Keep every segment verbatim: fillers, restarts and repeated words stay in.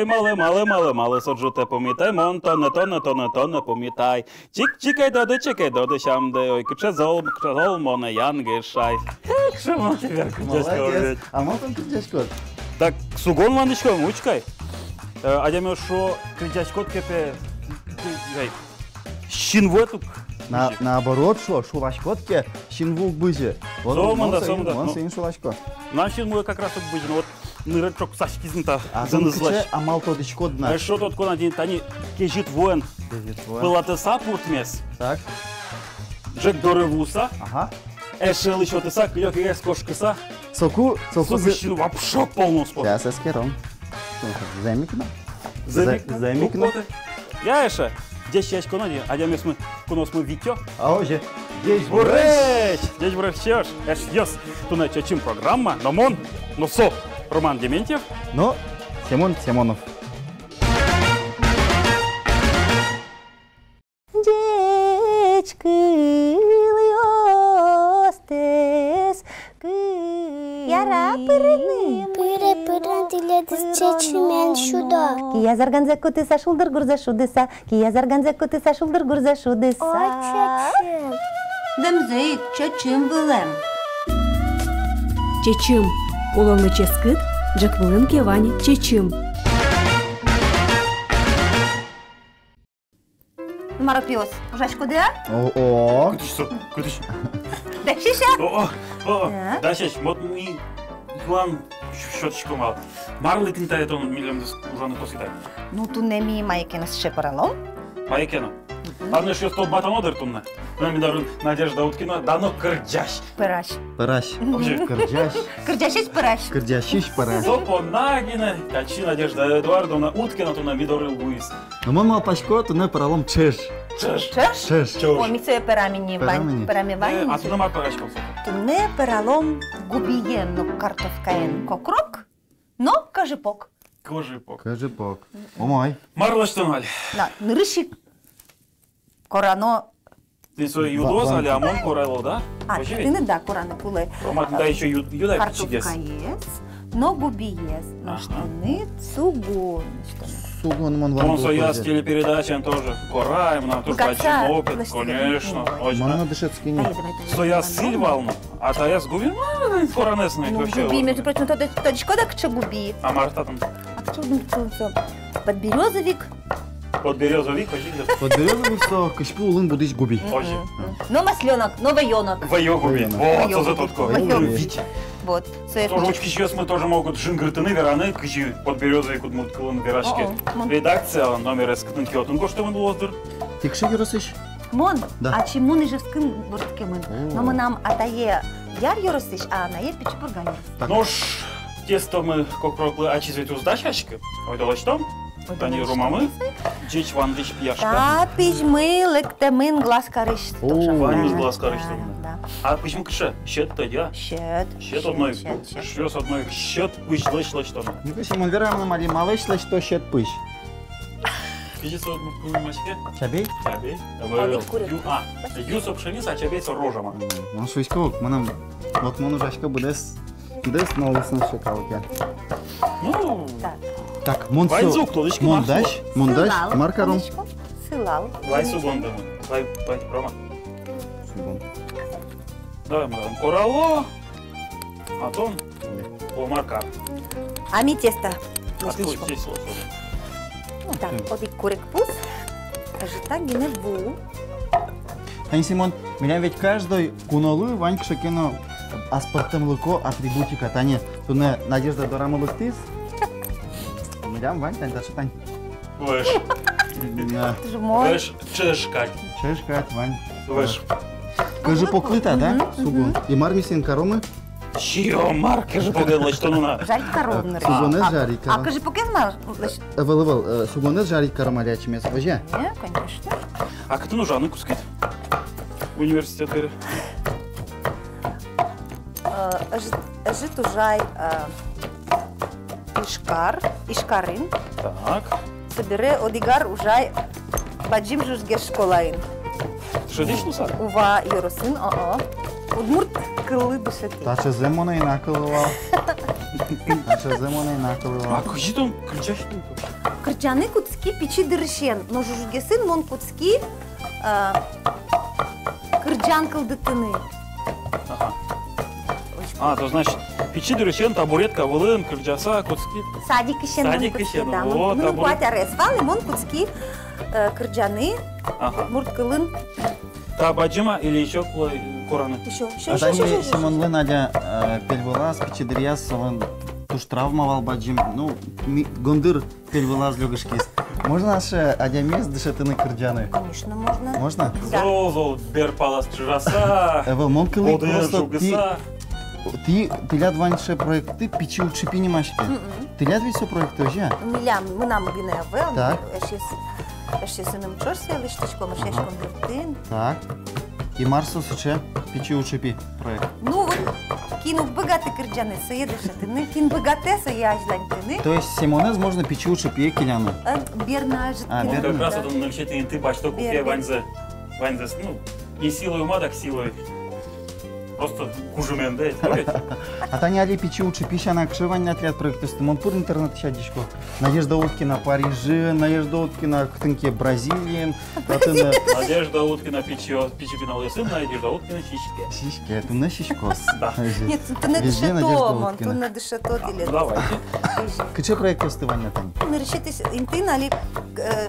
Малы, малы, малы, малы со ӝутэ, пумитай, мон тонэ, тонэ, тонэ, тонэ пумитай. Чик-чик, ай доды, чик, ай доды, сямды, ой, кыӵе зол, кыӵе зол монэ янгыш ай. Кыӵе мон чебер кырӟасько. Молодец. Ведь. А мон тон кырӟаськод? Так, сугон вандӥськом, учкы ай. Э, адямиос шуо, кырӟаськод ке, пе, ай, синвуэд уг бызе. На-, наоборот, шуо, шуласькод ке, синву уг бызе. Вот, сомында, вот, сомында, вот, ну. Син шуласько. Мынам синмы как раз уг бызе, но вот нырыд ӵоксаськиз ни та. А тон зынызлэсь. Кыӵе амал тодӥськод на? Эшшо тодӥсько на, тани, тани кезьыт вуэн. Кезьыт вуэн. Пылатыса пуртмес. Так. Ӝӧк доры вуыса. Ага. Эшелы сётыса, кылёкегес кошкыса. Соку, соку. Соку зы-, син вообще полный спорт. Сейчас эскером. Зэм ик но. Зэм ик но. Зэ-, зэм ик но. Уг поты. Я, эше, ӟечъяськоно ни, адямиосмы, куноосмы витё. А озьы. Ӟечбуресь! Ӟечбуресь, эшъёс! Туннэ «Чечым» программа, но мон, но со Роман Дементьев. Но Семён Семёнов. Ӟеч кылъёстэс кы-, яра пырыны. Пыре, пыре, тӥледыз чечымен сюдо. Кияз арганзэ кутыса, шулдыр гурзэ шудыса, кияз арганзэ кутыса, шулдыр гурзэ шудыса. Ой, чечым. Дэмзэ ик, чечым вылэм. «Чечым». Улонлы ческыт, ӝӧк вылын ке вань чечым. Мар, пиос, ужаськоды-а? О-о. Кытысь со, кытысь? Дасесь-а? О-о, о-о. Э? Дасесь, вот ми юан сё-, сётӥськом вал. Марлы тӥни та, тон милемды ужаны косӥд-а? Ну, туннэ ми мае ке но сыӵе пӧралом. Мае ке но. Мгм. Ладно, эшъёс, тодматоно дыр туннэ. Туннэ ми дорын Надежда Уткина, дано кырӟась. Пӧрась. Пӧрась. Вообще. Кырӟась. Кырӟасесь пӧрась. Кырӟасесь пӧрась. Со понна гинэ татчы Надежда Эдуардовна Уткина туннэ ми доры вуиз. Но мон малпасько, туннэ пӧралом чӧж. Чӧж. Чӧж? Чӧж. О, ми сое пӧрам ини, вань, пӧрам ини. Пӧраме вань. Э, а туннэ мар пӧраськом со? Туннэ пӧралом губиен но картовкаен кокрок но кӧжыпог. Кӧжыпог. Кӧжыпог. Умой. Мар лэсьтоно али? На, нырысь ик корано. Тӥни со юдоз али, а мон корало, да? А, вообще? Тыныд, да, кораны кулэ. Рома, тӥни та ещё ю-, юда картошкаез но губиез. Ага. Нош тыныд сугон. Сугон мон вань. Мон сояз телепередачаын тоже кораем, мынам туж бадӟым опыт, конечно. Мон но дышетски ни. Сояз сӥль вал но, а таяз губи, ну, коранэз но. Ну, вообще губи, между прочим, тодӥськод-а, кыӵе губи? А мар татын? А кыӵе губи татын? Подберёзовик. Подберёзовик, озьы ик. Подберёзовик со кызьпу улын будӥсь губи. Озьы. Мгм. Но маслёнок, но вӧёнок. Вӧё губи. Вӧёнок. Вот, созэ тодӥсько. Вӧёнок. Вӧёнок. Вот. Тоже учкисьёсмы тоже могут жингыртыны, вераны, кызьы подберёзовик удмурт кылын вераське. О-о, мон. Редакция номерез кытын ке отын гожтэмын луоз дыр. Тӥ кыӵе ёросысь? Мон? Да. Ачим мон Ижевскын вордскемын. О. Но мынам атае Яр ёросысь, а анае Пичи Пурга ёросысь. Так. Нош тестомы кокроклы ачиз ведь уз дасяськы. Ойдо лэсьтом. Ойдо лэсьтом. Тани Ромамы ӟеч вандӥсь пияшка. Та пизьмы лыктэмын Глазкарысь. О. Тоже. Ваньмыз Глазкарысь. Да, да. А пизьмы кыӵе? Сьӧд-а, тӧдьы-а? Сьӧд. Сьӧд. Сьӧд одно ик. Сьӧд. Сьӧд, сьӧд. Шуиз одно ик сьӧд пызь лэсьтоно. Ну, кызьы мон верам, мар, малы лэсьто сьӧд пызь? Кызьы со удмурт кылын нимаське? Чабей? Чабей. Одӥг курегпуз. Ю-, а, ю со пшеница, а чабей со рожа, мар. Мгм. Мон шуисько ук, мынам, вот мон ужасько быдэс, быдэс нолысь но шекалке. Ну. Так. Так, мон со, ваньзэ ук тодӥсько, мон дась, мон дась, мар каром? Сылал. Вай сугондэмын. Вай, вай, Рома. Сугон. Давай, мар, корало. А тон? О, мар кар. А ми тесто. А тӥ лэсьтӥськом. Тесто. Так, одӥг курегпуз. Ӧжытак гинэ ву. Тани, Семён, милям ведь каждой кунолы вань кыӵе ке но аспӧртэмлыко атрибутика. Тани туннэ Надежда дорамы лыктӥз. Милям вань тани таӵе, тани. Вӧсь. Да. Вӧсь, чӧж кадь. Чӧж кадь вань. Вӧсь. Кӧжыпоклы та, да? Мгм, сугон. Мгм. И мар ми соин каромы? Сиём, мар кӧжыпоген лэсьтоно на. Жарить каром нырысь. Сугонэз жарить каром. А кӧжыпогез мар лэсь-? Ӧвӧл, ӧвӧл, э, сугонэз жарить каром али ачимес, озьы-а? Э, конечно. А кытын ужаны кутскид университет бере? Э, ӧжыт, ӧжыт ужай, э, Ижкар, Ижкарын. Так. Собере одӥг ар ужай бадӟым жужгес школаын. Шӧдӥсь луыса? Ува ёросын, о-о. Удмурт кыллы дышетӥ. Таӵезэ мон ӧй на кылы вал. Таӵезэ мон ӧй на кылы вал. А кызьы тон кырӟаськод? Кырӟаны кутски пичи дырысен, но жужгесын мон кутски, э, кырӟан кылдытыны. Ага. А, то значит, пичи дырысен табуретка вылын кырӟаса кутски. Садикысен мон кутски, садикысен, да. О, мыным табурет-, куать арес вал, и мон кутски, э, кырӟаны, ага, удмурт кылын. Та бадӟым-а или ещё кулэ кораны? Ещё, ещё, ещё, ещё, ещё. Семёнлэн адя, э, пель вылаз, пичи дыръяз, солэн туж травма вал бадӟым. Ну, ми-, гондыр пель вылаз лёгышкиз. Можно сыӵе адямиез дышетыны кырӟаны? Конечно, можно. Можно? Да. Зол, зол, бер палаз чыжаса. Э, вал, мон кылӥ просто, тӥ, тӥ, тӥляд вань сыӵе проектты, «Пичи учыпи» нимаське. Мгм. Тӥляд ведь со проектты, озьы-а? Милям, мынам гинэ ӧвӧл, так, эшъёс-, эшъёсыным ӵош сое лэсьтӥськом, эшъяськон дыртӥн. Так. И мар со сыӵе «Пичи учыпи» проект? Ну вот, кин уг быгаты кырӟаны, сое дышетыны, кин быгатэ, сое азьланьтыны. То есть Семёнэз можно «Пичи учыпие» келяны? Э, бер но ӧжыт. А, бер но. Как раз вот он нырысетӥ инты басьто, куке ваньзэ, ваньзэ, ну, не силой ума, так силой. Просто кужымендэ, да ведь? А тани али «Пичи учыпи» сяна кыӵе вань на тӥляд проектъёсты, мон пыр интернетысь адӟисько. Надежда Уткина Парижын, Надежда Уткина кытын ке Бразилиын, татын, э, Надежда Уткина пичи, пичи пиналъёсын, Надежда Уткина сиське. Сиське, туннэ сиськоз. Да. Нет, туннэ дышето, мон, туннэ дышето тӥледыз. А, ну, давайте. Кыӵе проектъёсты вань на тани? Нырысетӥ интыын али, э,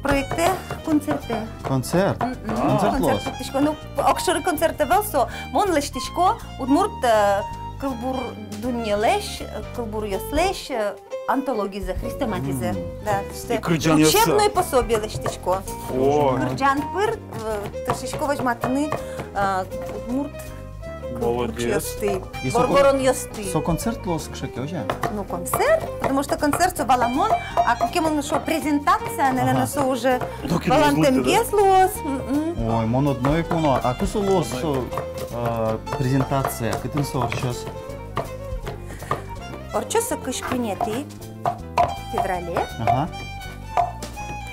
проектэ концертэ. Концерт? Мгм. Концерт луоз? Концерт пуктӥсько. Ну, огшоры концерт ӧвӧл со. Мон лэсьтӥсько удмурт, э, кылбур дуннелэсь, э, кылбуръёслэсь, э, антологизэ, хрестоматизэ. Мгм. Да, то есть, э, учебное пособие лэсьтӥсько. О. Кырӟан пыр, э, тыршисько возьматыны, э, удмурт Молодец. Кылбурчиосты, воргоронъёсты. И со кон-, со концерт луоз кыӵе ке, озьы-а? Ну, концерт, потому что концерт со валамон, а куке мон шуо презентация, наверное, со уже валантэмгес луоз. Мгм. Ой, мон одно ик мыно. А ку со луоз со, э, презентация, кытын со ортчоз? Ортчоз со кызь куинетӥ феврале. Ага.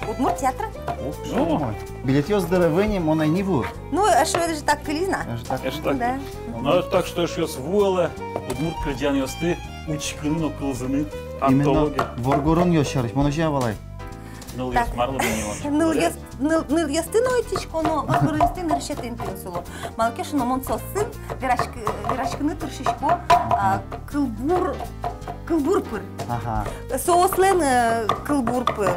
Удмурт театр. О, боже мой. Билетъёс дыр ӧвӧл ни, мон ӧй ни вуы. Ну, эшшо даже так кылиз на. Эшшо так. Эшшо так. Да. Ну, так что, эшъёс, вуэлэ удмурт кырӟанъёсты учкыны но кылзыны. Именно антология. Воргоронъёс сярысь, мон озьы-а валай? Нылъёс, так, марлы мынэ вал? Нылъёс, ныл-, нылъёсты но ӧтисько но, воргоронъёсты нырысетӥ интыын сыло. Малы ке шуоно, мон соосын вераськы-, вераськыны тыршисько, а, кылбур, кылбур пыр. Ага. Соослэн, э, кылбур пыр.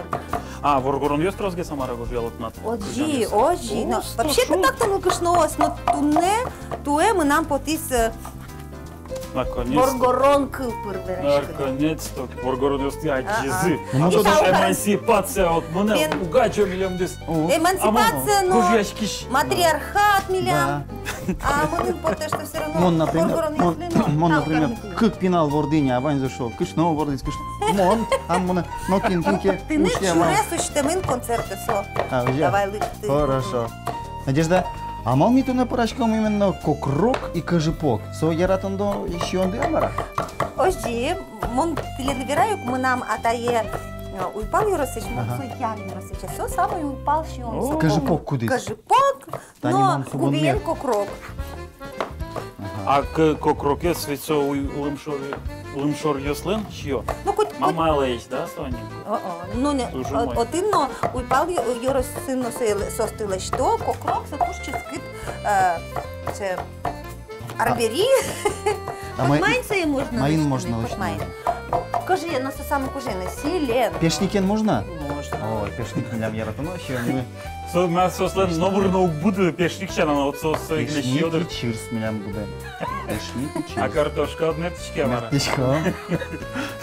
А, воргоронъёс тросгес-а, мар-а, гожъяло тынад? Озьы, озьы. Но вообще-то так-то нылкышноос, но туннэ, туэ мынам потӥз, э, Наконец-то. Воргорон кыл пыр вераськыны. Наконец-то. Воргоронъёсты адӟизы. А-а. Ну, а то эмансипация, вот, мынэ, уг адӟо милемдыз. Эмансипация, но матриархат милям. Да. А мыным потэ, что всё равно мон, например, воргоронъёслы но, мон, например, кык пинал вордӥ ни, а ваньзы шуо: кышно вордӥз, кышно. Мон, а мон, но кин, кин ке. Тыныд сюрес усьтэмын концертэ со. А, уже? Давай лыкты. Хорошо. Надежда, а малы ми туннэ пӧраськом именно «Кокрок» и «Кӧжыпог»? Со яратоно сиёнды-а, мар-а? Озьы, мон тӥледлы верай ук, мынам атае, э, уйпал ёросысь, мон со Яр ёросысь, со самой уйпал сиён. О. Кӧжыпог кудӥз? Кӧжыпог, но губиен кокрок. Ага. А к-, кокрокез ведь со уй-, лымшор-, лымшоръёслэн сиё. Ну, куд-, куд-, мамайлэсь, да, со ини? О-о. Ну, не, о-, отын но, уйпал ё-, ёросын но со-, соосты лэсьто, кокрок со туж ческыт, э, сыӵе арбери. А, а ма-, маин сое можно, маин лэсьтыны, можно лэсьтыны? Маин. Кӧжыен но, со самой кӧжыен но, сӥлен. Пешникен можно? Можно. Ой, пешник милям яратоно сиён. Со, ма, соослэн номыр но уг буды пешник сяна, но вот соос сое гинэ сиё дыр. Пешник и чырс милям будэ. Пешник и чырс. А картошка уд мерттӥське-а, мар-а? Мерттӥсько.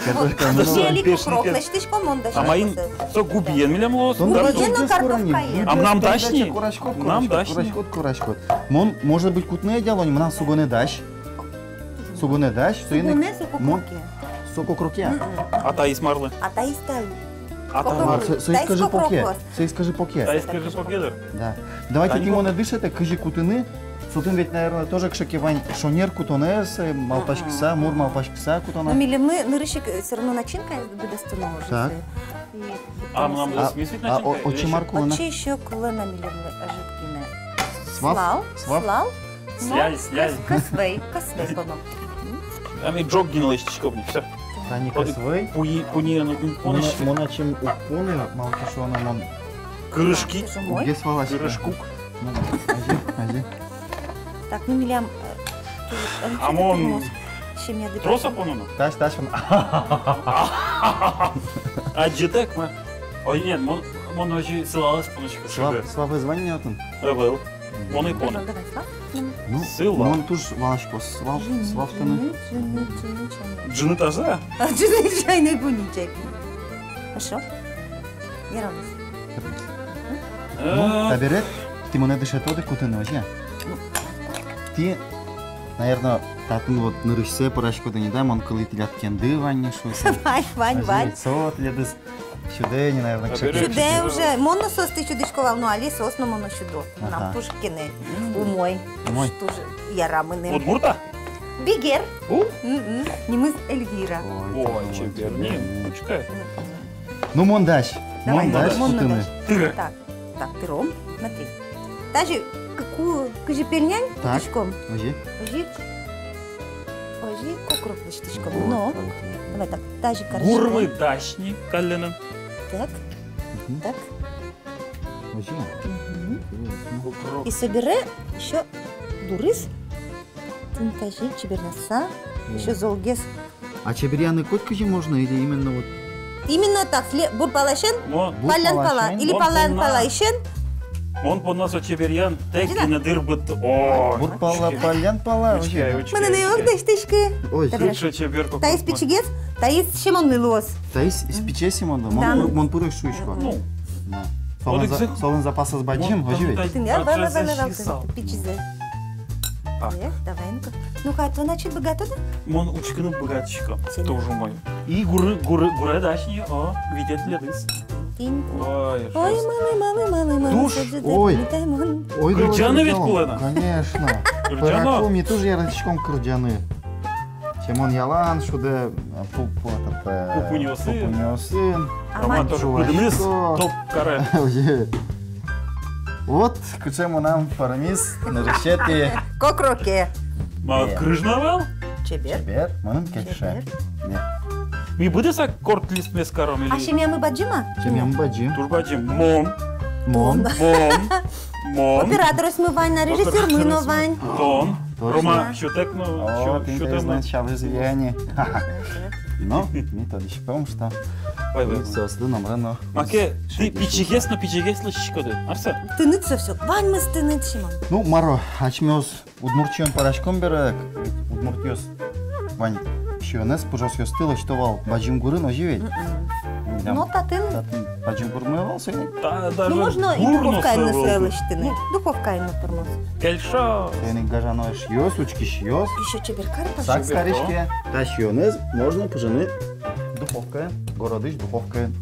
Картошка но. Мон али кокрок лэсьтӥсько, мон дась. А маин со губиен милям луоз? Губиен но картошкаен. А мынам дась ни. Кураськод, кураськод, кураськод. Мон, может быть, кутны ӧдъяло ни, мынам сугонэ дась. Сугонэ дась, соин ик. Сугонэ со кокроке. Со кокроке. Мгм. А таиз марлы? А таиз та. А та мар? Со, соиз кӧжыпоке. Соиз кӧжыпоке. Таиз кӧжыпоке дыр. Да. Давайте тӥ монэ дышетэ, кызьы кутыны. Сотын ведь, наверное, тоже кыӵе ке вань шонер кутонэз, э, малпаськыса, мур малпаськыса кутоно. Но милемлы нырысь ик, э, всё равно начинкаез быдэстоно уже. Так. И а, мынам, а, отчы мар кулэ на? Отчы ещё кулэ на милемлы ӧжыт гинэ. Свал? Свал? Свал. Слязь, слязь. Кӧс-, кӧс вӧй, кӧс вӧй поном. А ми ӝог гинэ лэсьтӥськом ни, всё. Тани кӧс вӧй. Пуи, пуи, ну, мон, мон ачим уг поны, малы ке шуоно мон. Кырышкук. Уггес валаськы. Кырышкук. Ну, азе, азе. Так, ну, милям, э, а мон семьяды трос-а пононо? Тась, тась поно. Адӟытэк ма. Ой, нет, мон, мон озьы сылалэз понысько. Слав, сюдэ. Славез вань ни отын? Ӧвӧл. Мон ӧй поны. Давай, давай, Слав. Ну, сылал. Мон туж валасько, Слав, Слав тыны. Ӝыны, ӝыны, ӝыны, ӝыны. Ӝыны таза? А, ӝыны чайной буни чай. Хорошо. Ярамаз. Ну, э, табере тӥ монэ дышетоды кутыны, озьы-а? Тӥ, наверно, татын вот нырысьсэ пӧраськоды ни, да, мон кылӥ, тӥляд кенды вань ни шуыса. Вань, вань, вань. Со тӥледыз сюдэ ни, наверно, кыӵе. Сюдэ уже. Мон но соосты сюдӥсько вал, но али соос но монэ сюдо. Ага. Мынам туж кенэ умой. Умой. Туж яра мыным. Удмурт-а? Бигер. У? М-м. Нимыз Эльвира. Ой, чебер ним. М-м. Учкы. Ну, мон дась. Давай, мон дась, мон кутыны. Дась. Тыры. Так, так, тыром. Смотри. Тазьы к-, ку-, кызьы пельнянь кутӥськом. Озьы. Озьы. Озьы кокрок лэсьтӥськом. Вот, но. Давай так, тазьы кариськом. Гурмы дась ни каллен. Так. Мгм. Так. Озьы. Мгм. Интересно. Кокрок. И собере ещё дурыз. Тӥни тазьы чеберъяса, ещё золгес. А чеберъяны котькызьы можно или именно вот? Именно так, сле-, бур паласен, паллян пала, или паллян пала ещё. Мон понна со чеберъян, тэк гинэ дыр быдты. О, бур пала, паллян пала, учкы, учкы. Мыным ӧй вал дасьтӥськы. Ой, сыӵе чебер кокрок. Таиз пичигес, таиз Семонлы луоз. Таиз пичигес Семонлы, мон пыр-, мон пырысь шуисько. Ну. Солэн за-, солэн запасэз бадӟым, озьы ведь? Тӥни, а, вал, вал, вал, вал, пичизэ. Так. Э, давай, ну-ка. Ну-ка, а то, значит, быгатод-а? Мон учкыны быгатӥсько. Тоже мой. И гуры, гуры, гуры дась ни, о, витетӥ лэдыз. Тӥни. Ой, ой, малы, малы, малы, малы. Туж, ой. Ой, кырӟаны ведь кулэ на. Конечно. Кырӟаны. Пӧраку ми туж яратӥськом кырӟаны. Семон ялан шудэ, пу-, пу-, этот, э, пу-, пуньыосын. Пу-, пуньыосын. Роман тоже пыдыныз топ каре. Озьы. Вот кыӵе мынам пӧрмиз нырысетӥ кокроке. Ма, кырыж на вал? Чебер. Чебер, мыным кельше. Чебер. Ми быдэсак корт листмес каром или? А семьямы бадӟым-а? Семьямы бадӟым. Туж бадӟым. Мон. Мон. Мон. Мон. Операторъёсмы вань на, режиссёрмы но вань. Тон. Точно. Рома, сютэк но, о, сю-, тӥни сютэк но. Сямен влияние. Ну, ми тодӥськом, что. Ой, ой, ой. Соослы номыр но. Маке, тӥ пичигес но пичигес лэсьтӥськоды. Арса. Тыныд со всё. Ваньмыз тыныд, Семон. Ну, мар-о, асьмеос Удмуртиын пӧраськом бере, удмуртъёс вань сиёнэз, пыжосъёсты лэсьто вал бадӟым гурын, озьы ведь? Мгм. Ну, татын. Татын бадӟым гурмы вал, соин ик. Та, даже гур но сое лэсьтыны. Ну, можно и духовкаын но сое лэсьтыны. Духовкаын но пӧрмоз. Кельшо. Соин ик гажано эшъёс, учкисьёс. Ещё чебер каре. Сак кариське. Та сиёнэз можно пыжыны духовкаын, городысь духовкаын.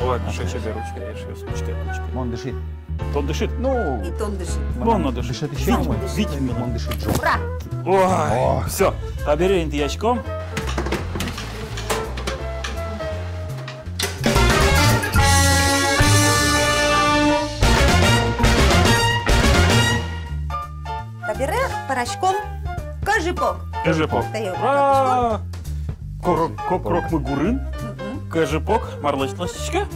Ой, кыӵе чебер, учке, эшъёс, учке, учке. Мон дыши. Тон дышид? Ну, и тон дышид. Мон но дыши. Дышетӥсьёс. Вить, вить мон. Мон дыши ӝог. Ура! Ой, всё. Табере интыяськом. Табере пӧраськом кӧжыпог. Кӧжыпог. Тае. Ура! Кокрок, кокрокмы гурын. Мгм. Кӧжыпог марлэсь лэсьтӥське?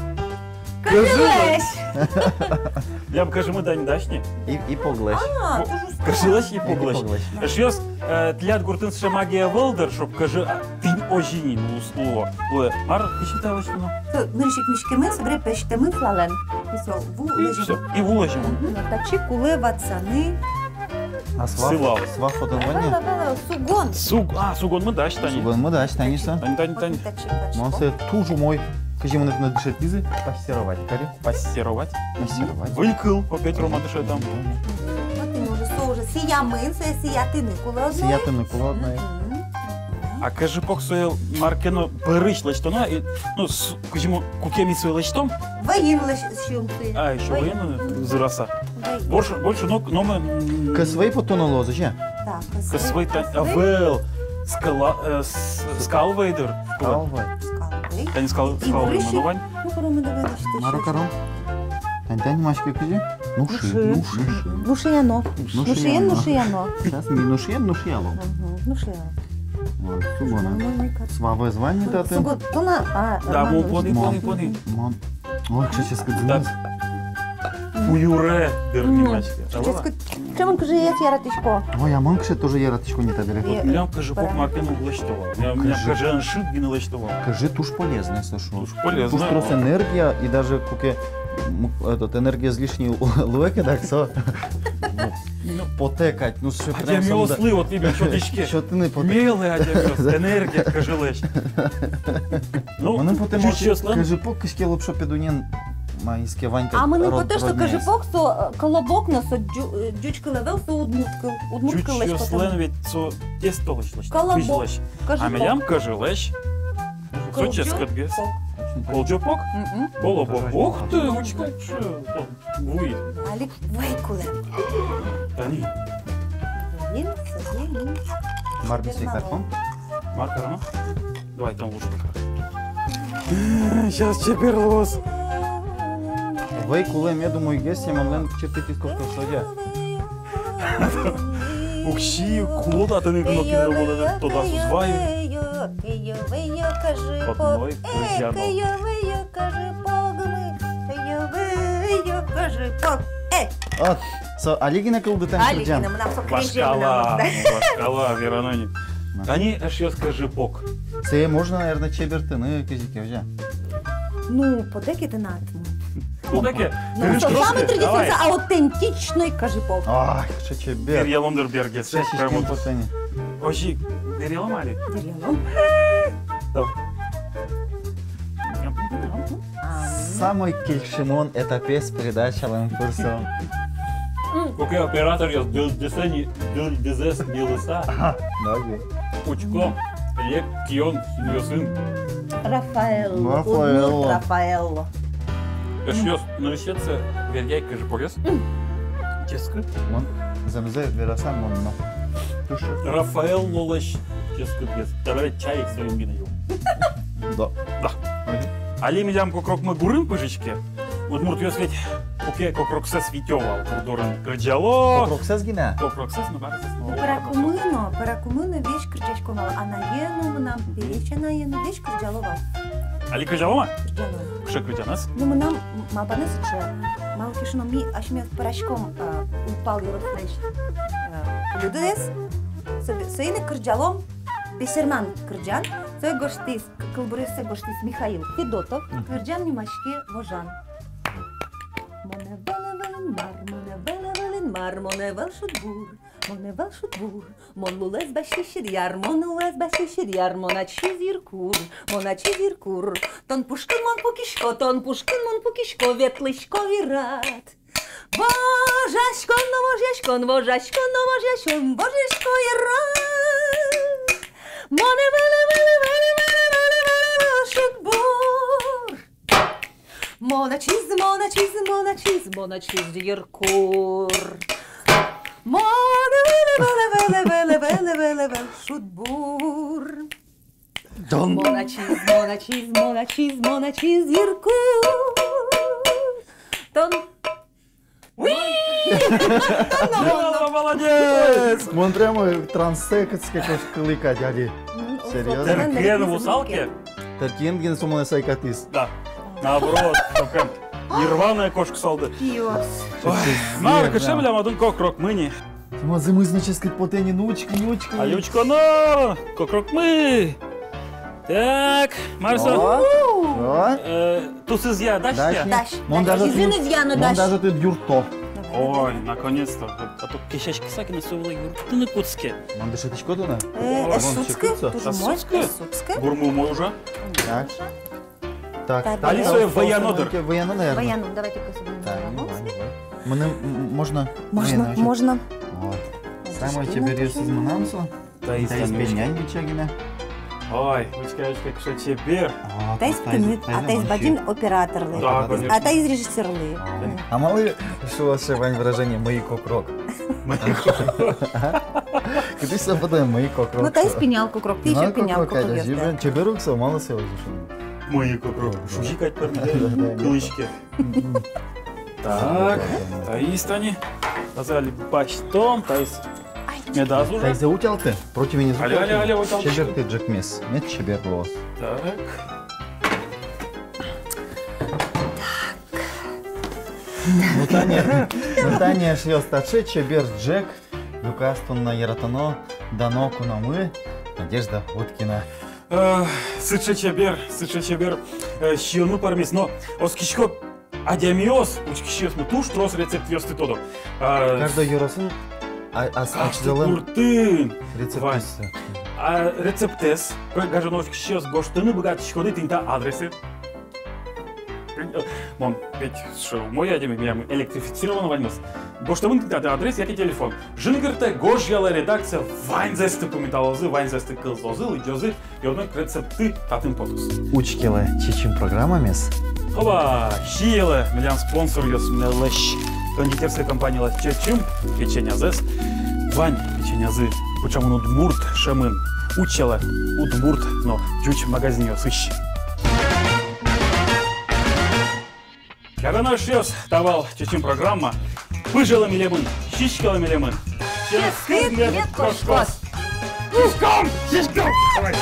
Кӧжылэсь. Кӧжылэсь. Милям кӧжымы тани дась ни. И, и поглэсь. А, туж уста. Кӧжылэсь и поглэсь. И поглэсь. Эшъёс, э, тӥляд гуртын сыӵе магия ӧвӧл дыр, чтоб кӧжы, а, тӥни озьы ни луоз, луоз. Ой, мар, кызьы та лэсьтоно? Со нырысь ик миськемын, собере пӧзьтэмын сылалэн. И всё, ву лэземын. И всё, и ву лэземын. Мгм. Татчы кулэ ватсаны. А сваф, сылал. Сваф отын вань-а? Вала, вала, сугон. Суг-, а, сугонмы дась тани. Сугонмы дась тани со. Тани, тани, тани. Мон сое туж умой, кызьы мыным но дышетӥзы, пассеровать кари. Пассеровать? Пассеровать. Выль кыл, опять Рома дышетэ. Вот именно, уже со уже сиямын, сое сиятыны кулэ одно. Сиятыны кулэ одно. Мгм. А кӧжыпог сое мар ке но пӧрысь лэсьтоно, и, ну, с-, кызьы мо-, куке ми сое лэсьтом? Вӧйын лэсь-, сиём сое. А, ещё вӧйын, вӧйын, зыраса. Вӧйын. Больше, больше но, но мы, м, кӧс вӧй поттоно луоз, озьы-а? Да, кӧс вӧй. Кӧс вӧй, та-, кӧс вӧй. Ӧвӧл, скала-, э, с-, скал вӧй дыр. Скал вӧй. Скал вӧй. Тани скал, и скал вӧй, вырысь-, мыно вань. Ну, каром, давай, лэсьтэ. Мар каром? Тань, тань, нимаське кызьы? Нушы. Нушы. Нушы. Нушияно. Нушияно. Нушияно. Сейчас ми нушияно, нушияло. Мгм. Нушияло. Вот, субона. Нормально как. Сваве звание татын. Сугут тона, а, да, мон пони, пони, пони. Мон. Ой, кыӵе ческыт зыныз. Уюре дыр нимаське. Ческыт. Чемын кызьы ес яратӥсько. Ой, а мон кыӵе тоже яратӥсько ни табере. Милям кызьы пок марке но уг лэсьтыло. Милям, милям кызьы эн шыд гинэ лэсьтыло. Кызьы туж полезно со шо. Туж полезно. Туж трос энергия, и даже куке, м, этот, энергия излишний луэ ке, так со, ну, потэ кадь, ну, всё прям адямиослы, вот именно, сётӥське. Сётыны потэ. Милемлы адямиос, энергия кызьы лэсь. Ну, мыным потэ, мон чуть-чуть кызьы пок кыӵе ке лопшо педунен, ма, иске вань. А мыным потэ, что кызьы пок со, э, колобок, но со ӟу-, э, ӟуч кыл ӧвӧл, со удмурт кыл, удмурт кыллэсь потэ. Ӟучъёслэн ведь со тестолэсь лэсьто. Колобок. Кызьы лэсь. Кызьы пок. А милям кызьы лэсь. Со ческытгес. Колобок. Колобок? Мгм. Колобок. Ух ты, учкы, чё, вуи. Али вуи кулэ. Тани. Вуи, вуи. Мар ми сое каром? Мар каром? Давай там лучше. Сейчас чебер луоз. Вуи кулэ мед умойгес, семьянлэн чиртытӥз кошкоз, содя. Уксё кулэ татын ик, но кинлы кулэ, тодаз уз вай. Одно ик кырӟано. Вот, со али гинэ кылдытэ кырӟан. Али гинэ, мынам со крезьгурез. Вашкала, ну, вашкала, верано ни. Ага. Тани, эшъёс, кызьы пок. Сое можно, наверное, чебертыны кызьы ке, озьы-а? Ну, потэ ке тынад. Потэ ке. Ну, со самый традиционный, аутентичный кызьы пок. Ай, кыӵе чебер. Беръялом дыр бергес. Прямо вот. Озьы, беръялом али? Беръялом. Давай. Самой кельшымон этапез передачалэн пыр со. Куке операторъёс дыльдызэс ни-, дыльдызэс ньылыса. Ага, давай. Учко, лек кион синъёсын. Рафаэлло. Рафаэлло. Удмурт Рафаэлло. Эшъёс, нырысетӥез веръяй кызьы погес. Ческыт. Мон зэмзэ верасам, мон но. Рафаэллолэсь ческытгес. Табере чай соин гинэ юом. Да. Да. Мгм. Али милям кокрокмы гурын пыжиське. Удмуртъёс ведь куке кокроксэс витё вал, гур дорын кырӟало. Кокроксэс гинэ? Кокроксэс но, бадӟымсэс но. Пӧракумы но, пӧракумы но весь кырӟаськом вал. Анае но мынам, пересь анае но весь кырӟало вал. Али кырӟало-а? Кырӟало. Кыӵе кырӟанэз? Ну, мынам малпанэз сыӵе. Малы ке шуоно, ми асьмеос пӧраськом, э, уйпал ёрослэсь, э, людоез. Со-, соин ик кырӟалом бесерман кырӟан. Сое гожтӥз, к-, кылбурзэ гожтӥз Михаил Федотов. Мгм. Кырӟан нимаське «Вожан». Монэ вал ӧвӧл Инмар, монэ вал ӧвӧл Инмар, монэ вал шудбур, монэ вал шудбур. Мон лулэз басьтӥ Сидъяр, мон лулэз басьтӥ Сидъяр, мон ачиз Иркур, мон ачиз Иркур. Тон пушкын, мон пукисько, тон пушкын, мон пукисько, ветлӥсько вирад. Вожаськон но вожъяськон, вожаськон но вожъяськон, вожъясько вирад. Монэ вал ӧвӧл, вал ӧвӧл, вал ӧвӧл шудбур. Мон ачиз, мон ачиз, мон ачиз, мон ачиз Иркур. Монэ вал ӧвӧл, вал ӧвӧл, вал ӧвӧл, вал ӧвӧл шудбур. Дон. Мон ачиз, мон ачиз, мон ачиз, мон ачиз Иркур. Тон. Уи! Браво, молодец! Мон прямо трансэ кытчы ке кошкылӥ кадь али. М, серьёзно? Тӧркиен вусал ке? Тӧркиен гинэ со монэ сайкатӥз. Да. Наоборот, со прям нирванае кошкысалды. Пиос. Ой, мар, кыӵе милям отын кокрокмы ни. Мон зэмзэ но ческыт потэ ни, ну учкы, ну учкы. Али учконо, кокрокмы. Так, мар со? О, о. Э, тусызъя дась-а? Дась. Дась. Мон даже изынызъя но дась. Мон даже тӥлед юртто. Ой, наконец-то. А то кесяськыса гинэ со вылэ юрттыны кутске. Мон дышетӥсько тонэ. Э, эс сутскы, туж умой, эс сутскы. Гурмы умой ужа. Так. Так, так, али сое выяно дыр. Выяно, наверное. Выяно, давайте косо выяно. Так, выяно, выяно. Мыным, м, можно? Можно, можно. Вот. Самой чеберъёсыз мынам со. Таиз пенянь бича гинэ. Ой, учкы, учкы, кыӵе чебер. А, таиз пенянь, а таиз бадӟым операторлы. Да, конечно. А таиз режиссёрлы. А малы шуо сыӵе вань выражение «мый кокрок»? «Мый кокрок». Кытысь со потэ «мый кокрок»? Ну, таиз пинал кокрок, таиз пинал кокрок. Чебер ук со, малы со озьы шуо? «Мый кокрок». Шузи кадь пӧрме, кылӥське. Так, таиз тани. Тазэ али басьтом, таиз. Ай. Медаз уже. Таизэ утялты, противенез. Али, али, утялты. Али утялты. Чебер тӥ ӝӧкмес. Мед чебер луоз. Так. Ну, тани, ну, тани, эшъёс, таӵе чебер ӝӧк. Люкаез туннэ яратоно, дано куномы Надежда Уткина. Э, сыӵе чебер, сыӵе чебер, э, сиёнмы пӧрмиз, но оскисько, адямиос, учкисьёсмы туж трос рецептъёсты тодо. А, каждой ёросын, а, а, а, каждой гуртын рецептъёссы. А рецептэз, га-, гажано учкисьёс, гожтыны быгатӥськоды тӥни та адресэ. Мон ведь шо, мой адями, милям электрифицировано ваньмыз. Гожтэмын тӥни та адрес яке телефон. Жингыртэ «Гожъялэ» редакция, ваньзэсты пумиталозы, ваньзэсты кылзозы, лыдӟозы, и одно ик рецептты татын потоз. Учкелэ «Чечым» программамес. Хоба, сиелэ милям спонсоръёсмылэсь: кондитерской компаниялэсь «Чечым» печеньязэс. Вань печеньязы пыӵамын удмурт шӧмын. Учкелэ удмурт но ӟуч магазинъёсысь. Яратоно эшъёс, та вал «Чечым» программа. Пыжелэ милемын, сиськелэ милемын. Ческыт мед кошкоз. Сиськом! Сиськом! Давай.